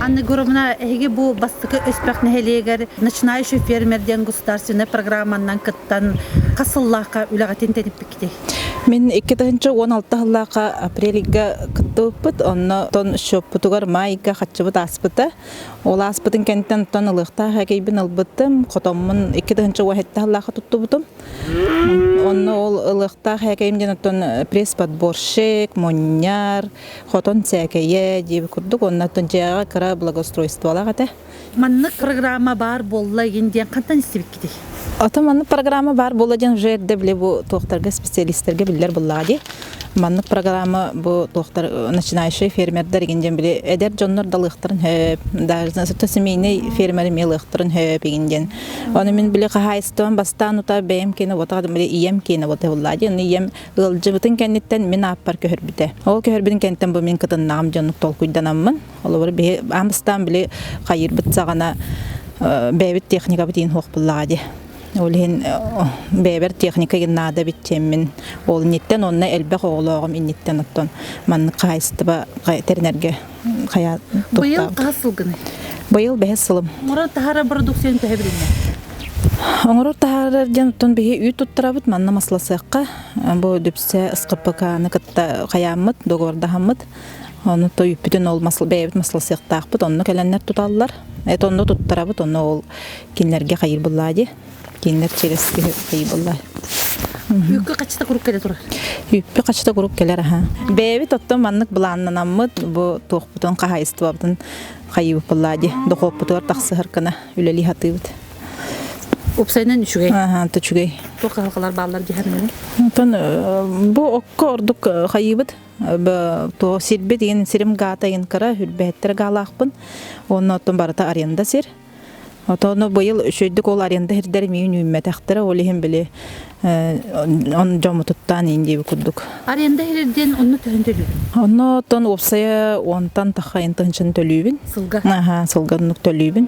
Анна Егоровна, эһиги бу бастакы Өспөх нэһилиэгэр начинающий фермер диэн государственнай программанан кыттан хас сыллаахха үлэҕитин тэниппиккитий? Мин 2016 сыллаахха апрельга кыттыбыппыт, онно тон счеппутугар майга хаччыбыт ааспыта. Ол ааспытын кэнниттэн оттон ылыахтаах эгэйбин ылбытым, хотоммун 2017 сыллаахха туттубутум. Онно ол ылыахтаах ээкэйим диэн оттон пресс-подборщик, мунньар, хотон сээкэйэ диэбит курдук уонна оттон дьиэҕэ кыра благоустройстволаах этэ. Маннык программа баар буолла игин диэн хантан истибиккитий? Ото маннык программа баар буолла диэн уже эрдэ били бу туохтарга специалистэргэ биллэр буллаҕа дии. Маннык программа бу туохтар начинающий фермердэр игин диэн били эдэр дьоннор далыахтарын хөп, даже семейный фермер эмиэ ылыахтарын хөп игин диэн. Ону мин били хаһаайыстыбам бастаан ута бэйэм киэнэ буотах били ийэм киэнэ буота буллаа дии. Ону ийэм ыалдьыбытын кэнниттэн мин ааппар көһөрбүтэ. Ол көһөрбүтүн кэнниттэн бу мин кытыннаҕым дьоннук толкуйданаммын. Холобур биһи аан бастаан били хайыырбыт саҕана бэйэбит техникабыт иин суох буллаҕа дии. Ол иһин бэйэбэр техника наада эбит диэммин ол инниттэн уонна элбэх оҕолооҕум инниттэн оттон маннык хаһаайыстыба тэринэргэ хайа Быйыл хаһыс сылгыный? Быйыл бэһис сылым. Оҥорон таһаарар продукцияны төһө билиннэ? Оҥорор таһаарар диэн оттон биһи үүт туттарабыт манна масласыахха бу дүпсэ СКПК-ны кытта хайааммыт, договордаһаммыт. Ону то үүппүтүн ол масл бэйэбит масласыахтаахпыт, онно кэлэннэр туталлар. Это онно туттарабыт, онно ол кинилэргэ хайыр буллаа дии. Кинилэр через хайыр буллаа. Үүккэ хаччыта курук кэлэ турар. Үүппү хаччыта курук кэлэр аха. Бэйэбит оттон маннык былааннанаммыт бу туохпутун хаһаайыстыбабытын хайыыбыт буллаа дии. Дохуоппутугар тахсыһар гына үлэлии сатыыбыт. Уопсайынан үчүгэй. Аха, үчүгэй. Туох кыһалҕалар бааллар дии Оттон бу окко ордук хайыыбыт туох сирбит иин сирим гаата иин кыра үрбэһэттэр гаалаахпын уонна оттон барыта аренда сир Отону быйыл үчүгэйдик ол аренда сирдэр миин үүммэтэхтэрэ, ол иһин били он дьоммутуттаан иин диэби курдук. Аренда сирден онно төһөн төлүүбүн? Онно оттон уопсайа уонтан тахха тыһынчын төлүүбүн. Сылга? Аха, сылга оннук төлүүбүн.